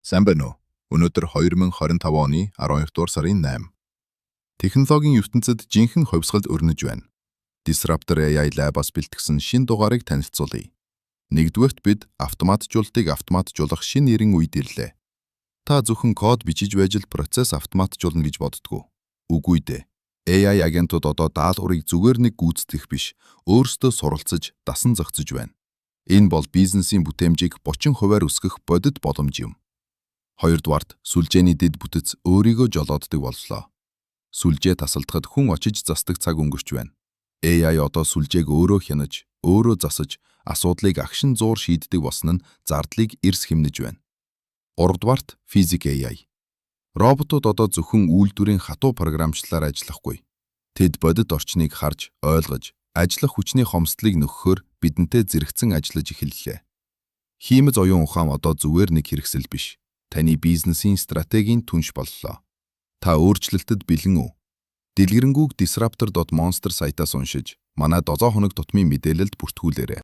Сайн байна уу? Өнөөдөр 2025 оны 12 дугаар сарын 8. Технологийн ертөнцид жинхэнэ хувьсгалд өрнөж байна. Disruptor AI Lab-аас бэлтгэсэн шинэ дугаарыг танилцуулъя. Нэгдүгээрт бид автоматжуулалтыг автоматжуулах шинэ эрен үед ирлээ. Та зөвхөн код бичиж байж л процесс автоматжуулна гэж боддог уу? Үгүй дээ. AI агентууд одоо даалгаврыг зүгээр нэг гүйцэтгэх биш, өөрсдөө суралцаж, дасан зохицож байна. Энэ бол бизнесийн бүтээмжийг 30 хувиар өсгөх бодит боломж юм. Хоёрдугаарт, сүлжээний дэд бүтэц өөрийгөө жолооддог боллоо. Сүлжээ тасалдахад хүн очиж засдаг цаг өнгөрч байна. AI одоо сүлжээг өөрөө хянаж, өөрөө засаж, асуудлыг агшин зуур шийддэг болсон нь зардлыг эрс хэмнэж байна. Гуравдугаарт, физик AI. Роботууд одоо зөвхөн үйлдвэрийн хатуу програмчлалаар ажиллахгүй. Тэд бодит орчныг харж, ойлгож, ажиллах хүчний хомсдлыг нөхөхөөр бидэнтэй зэрэгцэн ажиллаж эхэллээ. Хиймэл оюун ухаан одоо зүгээр нэг хэрэгсэл биш, таны бизнесийн стратегийн түнш боллоо. Та өөрчлөлтөд бэлэн үү? Дэлгэрэнгүйг disruptor.monster сайтаас уншиж, манай 7 хоног тутмын мэдээлэлд бүртгүүлээрэй.